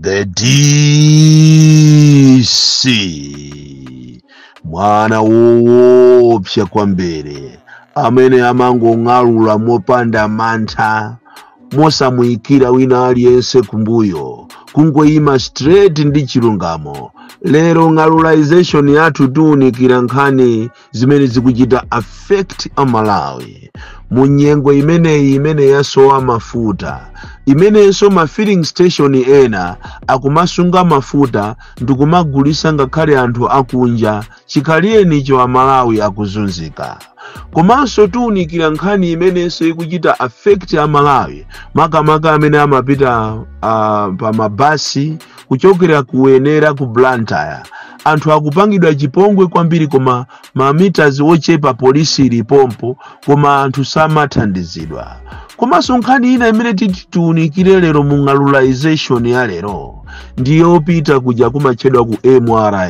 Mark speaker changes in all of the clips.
Speaker 1: The DC, mwana woopsa kwambiri amene amangong'alula mopanda mantha, mosamuyikira wina aliyense kumbuyo, kungoyima straight ndi chilungamo. Lero ng'alulization yathu tiwunikira nkhani zimene zikuchita affect Amalawi mu nyengo imeneyi imene yasowa mafuta, imenenso ma filling station ena akumasunga mafuta ndikumagulisa ngakhale anthu akunja, chikhaliyenicho Amalawi akuzunzika. Komanso tiwunikira nkhani imenenso ikuchita affect Amalawi, makamaka amene amapita pa mabasi kuchokera kuyenera ku Blantyre. Anthu akupangidwa chipongwe kwambiri, koma ma meters ochepa, polisi ilipompo, koma anthu samathandizidwa. Komanso nkhani ina imene titi tiwunikire lero mu ng'alulization ya lero ndiyopita kuja kumatchedwa ku MRA.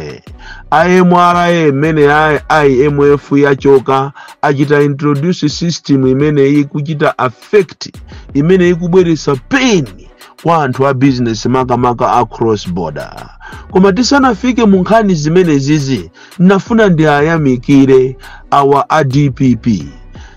Speaker 1: A MRA, mmene a IMF yachoka, achita introduce system imene ikuchita affect, imene ikubweretsa pain kwa anthu a business, makamaka a cross border. Koma tisanafike mu nkhani zimene zizi, nafuna ndi ayamikire awa a DPP.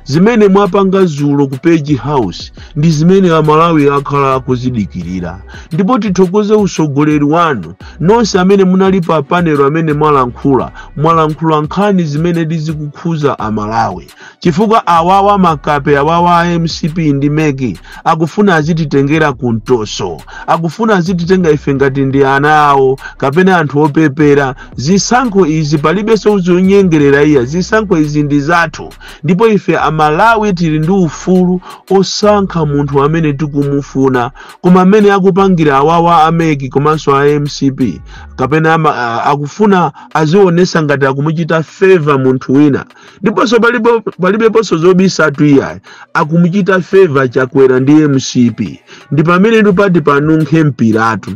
Speaker 1: Zimene mwapanga zulo ku Page House ndi zimene Amalawi akhala akuzidikirira, ndipo tithokoze usogoleri wanu nonse amene munali pa panel, amene mwalankhula nkhani zimene ndizikukhuza Amalawi, chifukwa awawa makape awawa a MCP ndi MEC akufuna azititengera kumtoso, akufuna azititenga ife ngati ndi ana awo kapena anthu opepera. Zisankho izi palibenso zonyengerera iya, zisankho izi ndi zathu, ndipo ife Amalawi tili ndi ufulu osankha munthu amene tikumufuna. Koma amene akupangira awawa a MEC komanso a MCP kapena akufuna azionesa ngati akumuchita favor munthu wina, ndiponso palibeponso zobisatu iyayi, akumuchita favor Chakwera ndi MCP. Ndi pamene ndipati panunkhe mpiratu.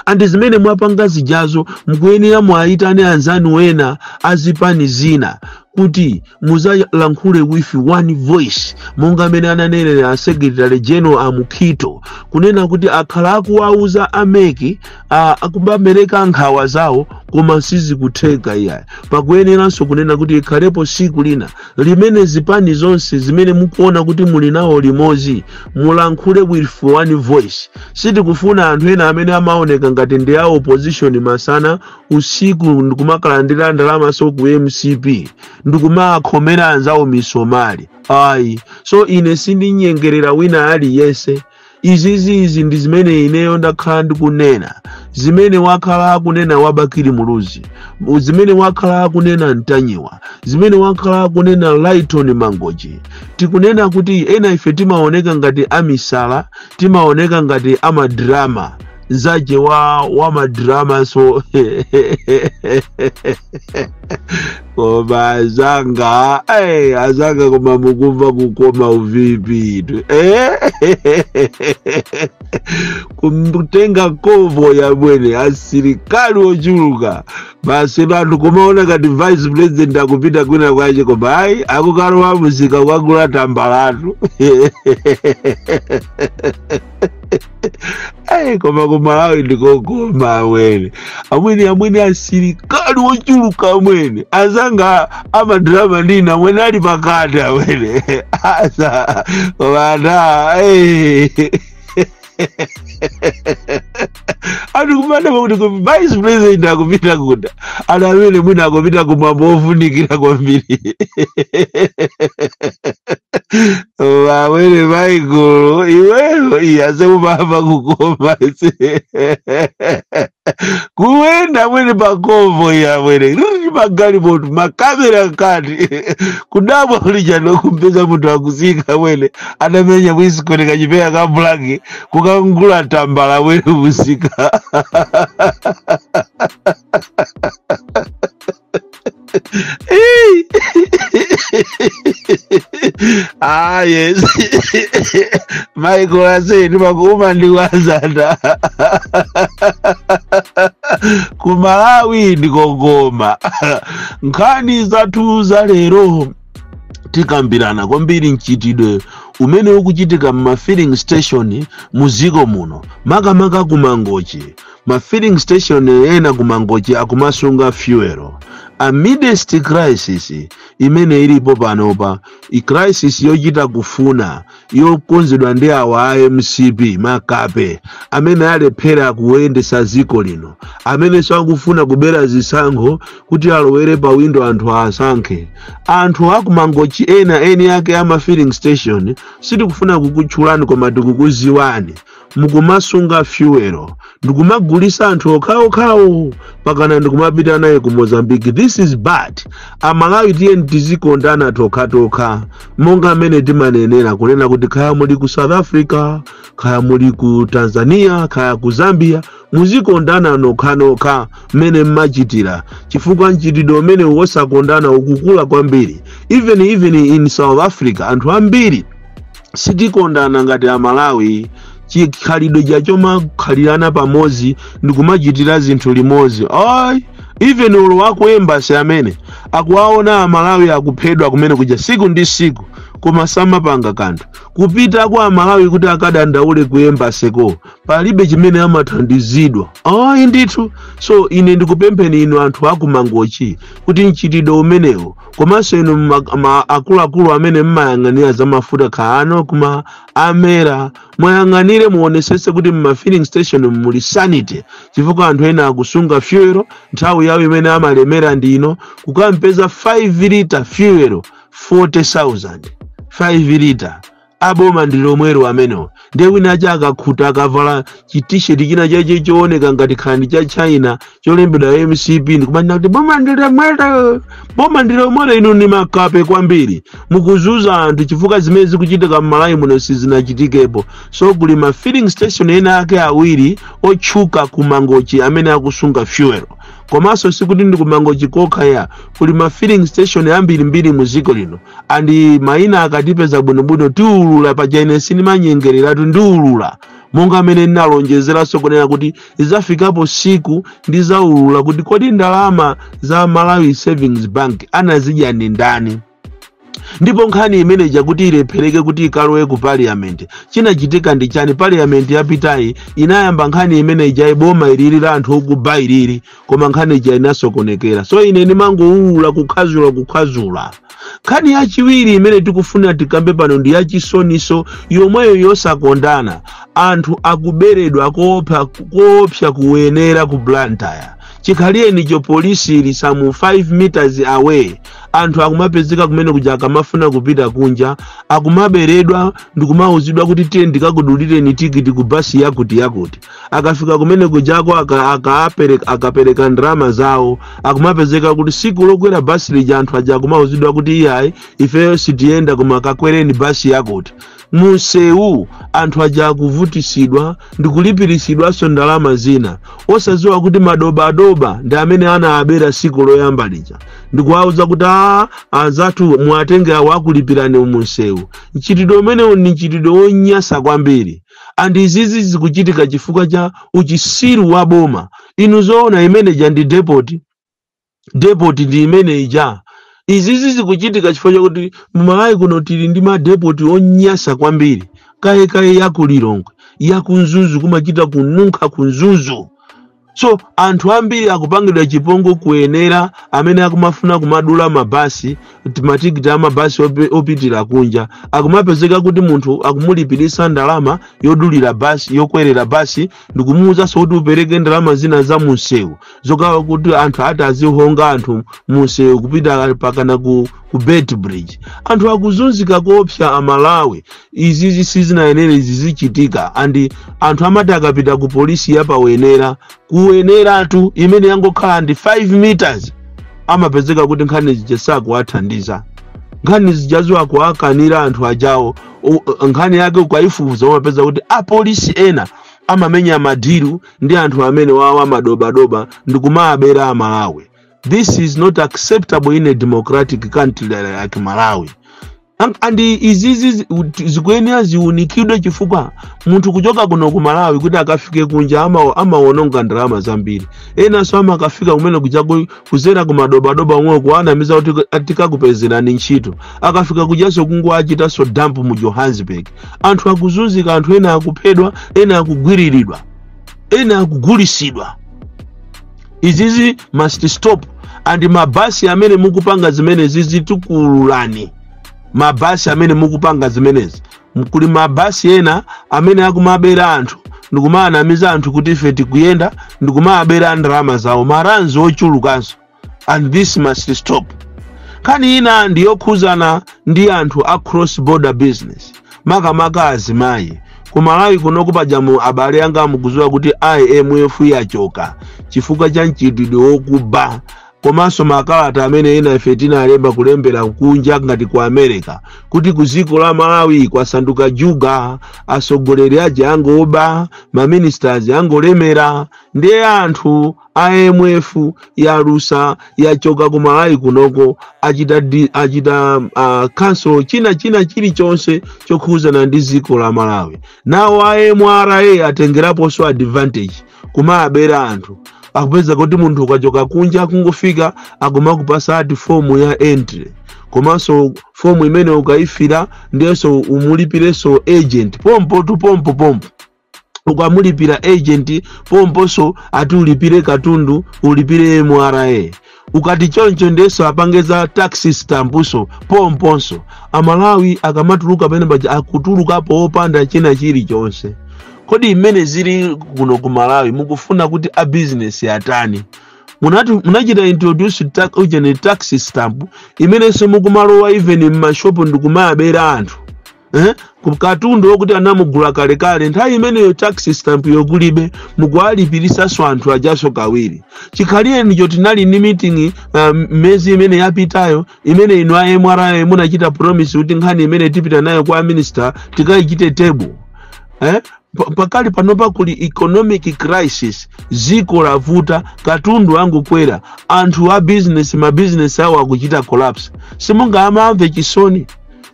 Speaker 1: Andi zimene mwapanga zijazo, mukuyenera mwayitane anzanu ena azipani zina kuti muzalankhule with one voice, monga amene ananenera a Secretary General a Mukhito, kunena kuti akhala akuwauza a MEC, akubamereka nkhawa zawo, koma sizikutheka iyayi. Pakuyeneranso kunena kuti ikhalepo siku lina limene zipani zonse zimene mukuona kuti muli nawo limodzi mulankhule with one voice. Sitikufuna anthu ena amene amaoneka ngati ndi a opposition masana, usiku ndikumakalandira ndalama so ku MCP ndikumakhomera anzawo misomali, ayi. So ine sindinyengerera wina aliyense. Izizi ndi zimene ineyo ndakhala ndikunena, zimene wakhala akunena wabakiri Muluzi, zimene wakhala akunena Mtanyiwa, zimene wakhala akunena Lighton Mangoji. Tikunena kuti ena ife timaoneka ngati amisala, timaoneka ngati amadrama, nzache wa madrama. So koma azanga, azanga, koma mukumva kukoma uvipi tu? Kutenga convoy yabwene, asilikali ochuluka basi, anthu kumaona ngati vice president akupita kwina kwache, koma ayi, akukalowa muzika kukagula tambalatu. Ayi, koma kumalawi ndikokoma amwene, amwene, amwene, asilikali ochuluka amwene, azanga amadrama ndina amwene ali pakati amwene asa, koma ana anthu kumana pakuti ku vice president akupita kuda, anthu amene mwina akupita kumwambo ofunikira kwambiri. Amwene Michael, iweyo iyase kumamba kukoma ise kuwenda amwene pa convoy amwene riri magalimoto makamera kati kudabwa kulija nokumpeza munthu akusika amwene anamenya mwisikoni kachipeya ka black kukangula tambala amwene musika. Ah, yes, Michael ase ndimakuma ndikwazana ku Malawi ndikokoma. Nkhani zathu za lero tikambirana kwambiri mchitidwe Umene ukuchitika mma filling station muziko muno, makamaka kuMangochi. Ma filling station ena kuMangochi akumasunga fuel amidst crisis imene ilipo panopa, i crisis yochita kufuna, yokonzedwa ndi awa a MCP, makape amene alephera kuyendesa ziko lino, amene sakufuna kubera zisankho kuti alowere pa windo anthu asankhe. Anthu akuMangochi ena, eni ake ama filling station, sitikufuna kukutchulani koma tikukuziwani, mukumasunga fuel ndikumagulisa anthu okhaokhawo pakana ndikumapita naye ku Mozambique. This is bad. Amalawi, tiye tizikondana tokhatokha, monga amene timanenera kunena kuti kaya muli ku South Africa, kaya muli ku Tanzania, kaya ku Zambia, muzikondana nokhanokha mmene mmachitira, chifukwa mchitidwe umene wosakondana ukukula kwambiri. Even in South Africa anthu ambiri sitikondana ngati Amalawi. Chikhalidwe chachomakhalirana pamodzi ndikumachitira zinthu limodzi, ayi. Even ulo waku embassy amene akuwaona Amalawi akuphedwa kumene kuja siku ndi siku, koma samapanga kanthu. Kupita kwa Amalawi kuti akadandaule ku embassy ko, palibe chimene amathandizidwa, ayi ndithu. So ine ndikupempheni inu anthu akuMangochi kuti mchitidwe umenewo, komanso inu akuluakulu amene mmayang'anira za mafuta, khaano kuma amera, mwayang'anire, muonesese kuti mma filling station muli sanity, chifukwa anthu ena akusunga fuel nthawi yawo imene amalemera ndino kukampeza 5 liter fuel 40,000, 5 liter. Aboma ndi lomwero amenewo. Ndiye wina acha akakhuta, akavala chitisheti china chache chooneka ngati khandi cha China cholembedwa MCP, ndikumanena kuti boma ndi lomwero, boma ndi lomwero. Inu ni makape kwambiri, mukuzuza anthu, chifukwa zimene zikuchitika m'Malawi muno sizinachitikepo. So kuli ma filling station ena ake awiri otchuka ku Mangochi amene akusunga fuel. Komanso sikuti ndi kuMangochi kokha ya, kuli ma filling station ambirimbiri mu dziko lino, and mayina akatipeza bwinobwino tiulula. Paja ine sindimanyengereratu, ndiulula monga amene ndinalonjezeranso kunena kuti idzafikapo siku ndizaulula kuti kodi ndalama za Malawi Savings Bank anazidya ndi ndani? Ndipo nkhani imene chakuti ilephereke kuti ikalowe ku parliament, chinachitika ndi chani? Parliament yapitayi inayamba nkhani imene ija, boma ilili la anthu okuba ilili, koma nkhani ija inasokonekera. So ine ndimangoulula, kukhazula, kukhazula. Nkhani yachiwiri imene tikufuna tikambe pano ndi yachisoniso yomweyo yosakondana. Anthu akuberedwa koopsa kuyenera ku Blantyre. Chikhaliyenicho polisi ili some 5 meters away, anthu akumapezeka kumene kuja akamafuna kupita kunja akumaberedwa ndikumauzidwa kuti tiye ndikakudulireni tikiti ku basi yakuti yakuti. Akafika kumene kujako akapereka ndalama zawo, akumapezeka kuti siku lokwera basi lija anthu aja akumauzidwa kuti iyayi, ifeyo sitiyenda, koma kakwereni basi yakuti. Munsewu anthu aja akuvutisidwa ndikulipirisidwanso ndalama zina, osadziwa kuti madobadoba ndi amene anaabera siku loyamba lija ndikuwauza kuti a anzathu muatenge awo, akulipirani munsewu. Mchitidwe umenewu ndi mchitidwe wonyasa kwambiri, and izizi zikuchitika chifukwa cha uchisiru wa boma. Inu zoona, imeneja ndi depot, depot ndi imene ija. Izizi zikuchitika chifukwa chakuti mMalawi kuno tili ndi madepoti onyasa kwambiri, kayekaye yaku Lilongwe, yaku Mzuzu, kumachita kununkha ku Mzuzu. So anthu ambiri akupangidwa chipongwe kuyenera amene akumafuna kumadula mabasi, matikiti amabasi opitira kunja. Akumapezeka kuti munthu akumulipirisa ndalama yodulira basi, yokwerera basi, ndikumuwuzanso kuti upereke ndalama zina za munsewu, zokawa kuti anthu ati azihonga anthu munsewu kupita pakana ku Beitbridge. Anthu akuzunzika koopsa. Amalawi, izizi sizinayenere izi zichitika. And anthu amati akapita ku polisi yapawenera, kuweneratu imene yangokhala ndi 5 meters, amapezeka kuti nkhani zija sakuwathandiza, nkhani zijazo akuakanira anthu ajawo. Nkhani yake ukaifufuza umapeza kuti apolisi ena amamenya madiru ndi anthu amene wawa madobadoba ndikumaabera Amalawi. This is not acceptable in a democratic country like Malawi. And izizi zikuyenera ziunikidwe, chifukwa munthu kuchoka kuno ku Malawi kuti akafike kunja amawononga ndalama zambiri. Enanso amakafika kumene kuja kuzera kumadobadoba omwe kuwanamiza kuti tikakupezerani ntchito. Akafika kujaso kungoachitanso dump mu Johannesburg. Anthu akuzunzika, anthu ena akuphedwa, ena akugwiriridwa, ena akugulisidwa. Izizi must stop. And mabasi amene mukupanga zimenezi, zitikululani. Mabasi amene mukupanga zimenezi, kuli mabasi ena amene akumabera anthu ndikumaanamiza anthu kuti ife tikuyenda, ndikumabera ndalama zawo, maranzi ochulukanso, and this must stop. Nkhani ina ndiyokhuzana ndi anthu a cross border business, makamaka azimayi. Kumalawi kunoku pajamu, abale anga, mukudziwa kuti IMF yachoka chifukwa cha mchitidwe wokuba, komanso makalata amene ena ife tinalemba kulembera kunja ngati ku America kuti ku dziko la Malawi kwasanduka juga, atsogoleri aja angoba, maministers angolemera. Ndiye anthu IMF yalusa, yachoka ku Malawi kunoko, achita cancel china chilichonse chokhuzana ndi dziko la Malawi. Nawo a MRA atengeraponso advantage kumabera anthu. Akupeza kuti munthu ukachoka kunja, kungofika akumakupasa ati fomu ya entry, komanso fomu imene ukayifira ndiyenso umulipirenso agent pompo tu pompo pompo. Ukamulipira agent pomponso, ati ulipire katundu, ulipire MRA. Ukati choncho, ndiyenso apangeza tax stampuso pomponso. Amalawi akamatuluka pamene paja akutulukapo opanda china chilichonse. Kodi imene zili kuno ku Malawi, mukufuna kuti a business atani? Munati munachita introduce ujene tax stamp imenenso mukumalowa even m'mashopu ndikumayabera anthu, eh? Katundu wokuti anamugula kalekale, nthawi imeneyo tax stamp yokulibe, mukuwalipirisanso anthu ajaso kawiri. Chikhalire ndicho tinali ndi meeting mezi imene yapitayo, imene inu a MRA munachita promise kuti nkhani imene tipita nayo kwa minister tikayichite table, eh? Pakali panopa kuli economic crisis, ziko lavuta, katundu angukwera, anthu a business, mabizinesi awo akuchita collapse. Simungamamve chisoni,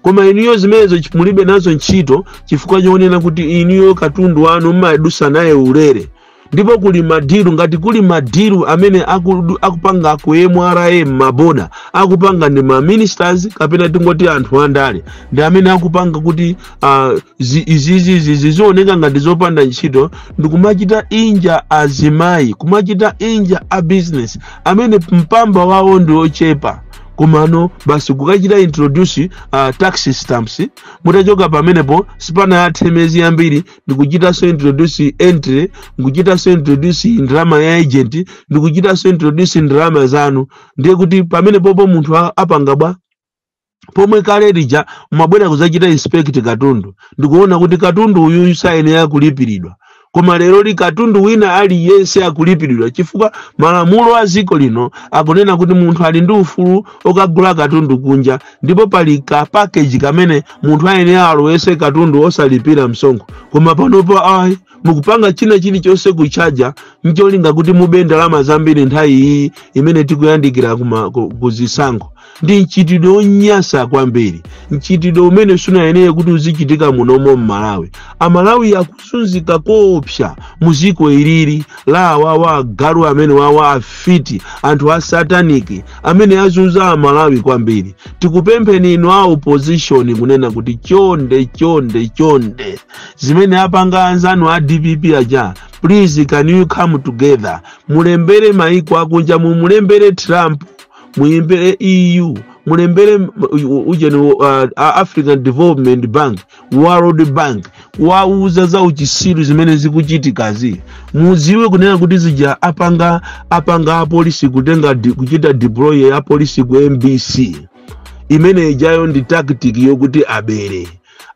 Speaker 1: koma inuyo zimenezo mulibe nazo ntchito, chifukwa choonena kuti inuyo katundu wanu mmadusa naye ulere. Ndipo kuli madilu, ngati kuli madilu amene akupanga ku MRA m'maboda, akupanga ndi ma ministers kapena tingoti anthu andale ndi amene akupanga kuti izizizi zizioneka ngati zopanda ntchito, ndikumachita inja azimayi, kumachita inja a business amene mpamba wawo ndi ochepa. Komano basi kukachita introduce tax stamps, mutachoka pamenepo sipanathe miyezi yambiri ndikuchitanso introduce entry, ndikuchitanso introduce ndalama ya agent, ndikuchitanso introduce ndalama zanu. Ndiye kuti pamenepopo munthu apanga bwa? Pomwe kale lija mumabwera kuzachita inspect katundu ndikuona kuti katundu uyu sayenera kulipiridwa, koma lero li katundu wina aliyense akulipiridwa, chifukwa malamulo a dziko lino akunena kuti munthu ali ndi ufulu okagula katundu kunja, ndipo pali ka package kamene munthu ayenera alowese katundu osalipira msonkho. Koma panopo ayi, mukupanga china chilichonse kuchaja ncholinga kuti mube ndalama zambiri nthawi iyi imene tikuyandikira kuzisankho. Ndi mchitidwe wonyasa kwambiri, mchitidwe umene sunayenere kuti uzichitika munomo mMalawi. Amalawi akuzunzika koopsa muziko ilili la awawa agalu amene wawa afiti, anthu a satanic amene azunza Amalawi kwambiri. Tikupempheni inu a opposition kunena kuti chonde, chonde, chonde, zimene apanga anzanu a DPP aja, please, can you come together, mulembere maiko akunja, mumulembere Trump, muimbere EU, mulembere ujeni African Development Bank, World Bank, kuwauza za uchisiru zimene zikuchitikazi. Muziwe kunena kuti zija apanga apolisi kutenga kuchita deploy apolisi ku MBC imene ijayo ndi tactic yokuti abere.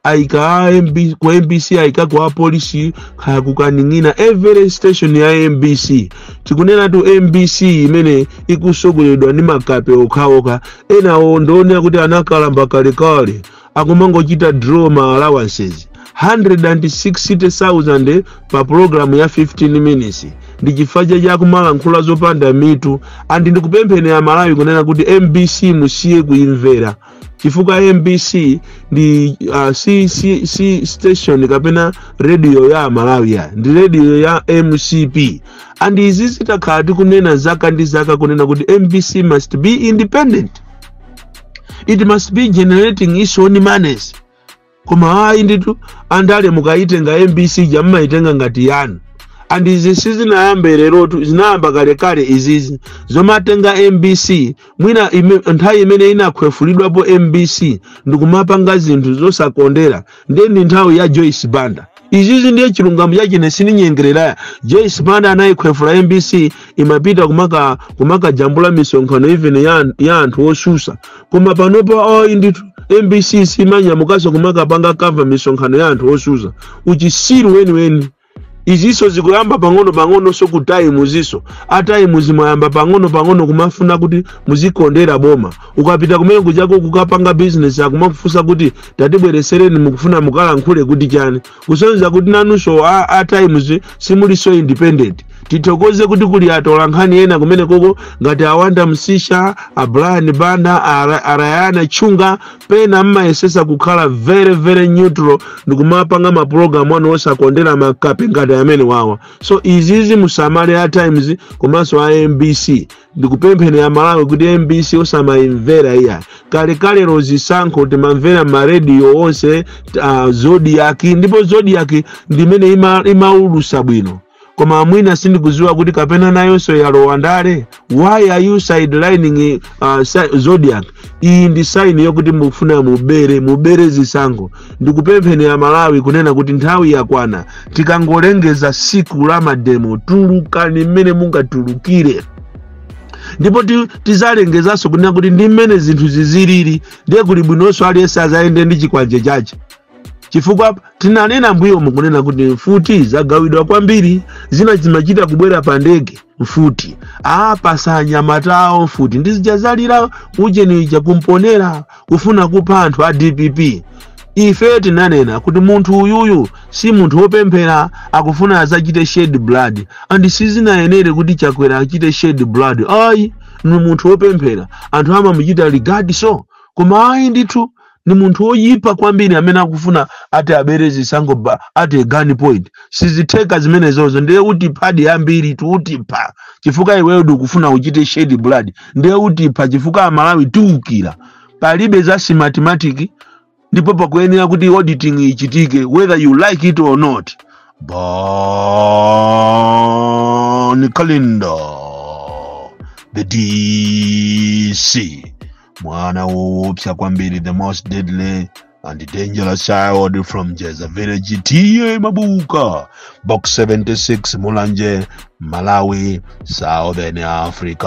Speaker 1: Aika a MB, ku MBC aika ku apolisi, kaya kukaning'ina, every station ya MBC. Tikunena tu MBC imene ikusogoledwa ndi makape okhaokha, enawo ndionera kuti anakalamba kalekale, akumangochita draw ma allowances 160,000 pa program ya 15 minutes, ndi chifukwa chakumalankhula zopanda mitu. And ndikupempheni Amalawi kunena kuti MBC musiye kuimvera. Chifukwa MBC ndi si station kapena radio ya Malawi, ya ndi radio ya MCP. And izi zitakhala tikunena zaka ndi zaka kunena kuti MBC must be independent, it must be generating its own monies. Koma ayi nditu, andale mukayitenga MBC jammayitenga ngati yanu. And izi sizinayambe lerotu, zinayamba kalekale izizi zomatenga MBC. Mwina nthawi imene inakhwefulidwapo MBC ndikumapanga zinthu zosakondera ndiye ndi nthawi ya Joyce Banda. Izizi ndiye chilungamo chachine, sininyengereraya. Joyce Banda anayikhwefula MBC, imapita kumakajambula misonkhano even ya anthu osusa. Koma panopo ayi ndithu, MBC simanyamukanso kumakapanga cover misonkhano ya anthu osusa. Uchisiru weniweni. Iziso zikuyamba pang'ono pang'ono. So ku Times iso, a Times mwayamba pang'ono pang'ono kumafuna kuti muzikondera boma. Ukapita kumene kujako kukapanga business, akumakufunsa kuti tatibweresereni, mukufuna mukalankhule kuti chani? Kusonyeza kuti nanunso a Times simuliso independent. Tithokoze kuti kuli atola nkhani ena kumene koko ngati Awanda Msisha, a Brian Banda, a Rayana Chunga. Pena mmayesesa kukhala very very neutral ndikumapanga mapulogalamu anu osakondera makape ngati amene wawa. So izizi musamale a Times komanso a MBC. Ndikupempheni ya Malawi kuti MBC osamayimvera iya. Kalekale zisankho timamvera marediyo onse, Zodiac, ndipo Zodiac ndimene imaulusa bwino. Koma mwina sindikuziwa kuti kapena nayonso yalowa ndale. Why are you sidelining Zodiac? Iyi ndi sign yokuti mufuna mubere zisankho. Ndikupempheni ya Malawi kunena kuti nthawi yakwana. Tikangolengeza siku la mademo, tulukani mmene mungatulukire. Ndipo tizalengezanso kunena kuti ndi mmene zinthu zizilili, ndiye kuli bwinonso aliyense azayende ndi chikwanje chache, chifukwa tinanena mbuyo mukunena kuti mfuti zagawidwa kwambiri, zina zimachita kubwera pa ndege. Mfuti apasa anyamatawo, mfuti ndizijazalira uchenija kumponera kufuna kupha anthu a DPP. Ife tinanena kuti munthu uyuyu si munthu wopemphera, akufuna azachite shed blood, and sizinayenere kuti Chakwera achite shed blood. Ayi, ni munthu wopemphera, anthu amamuchita regard. So koma ayi ndithu, ni munthu woyipa kwambiri amene akufuna ati abere zisankho at a gun point. Sizitheka zimenezozo. Ndiye utipha ambiri, tiutipha chifukwa iweyo ndikufuna uchite shed blood. Ndiye utipha chifukwa Amalawi tiukira. Palibe za Smartmatic, ndipo pakuyenera kuti auditing ichitike whether you like it or not. Bon Kalindo, the DC, mwana woopsa kwambiri, the most deadly and dangerous child from Jeza Village, T/A Mabuka, Box 76, Mulanje, Malawi, Southern Africa.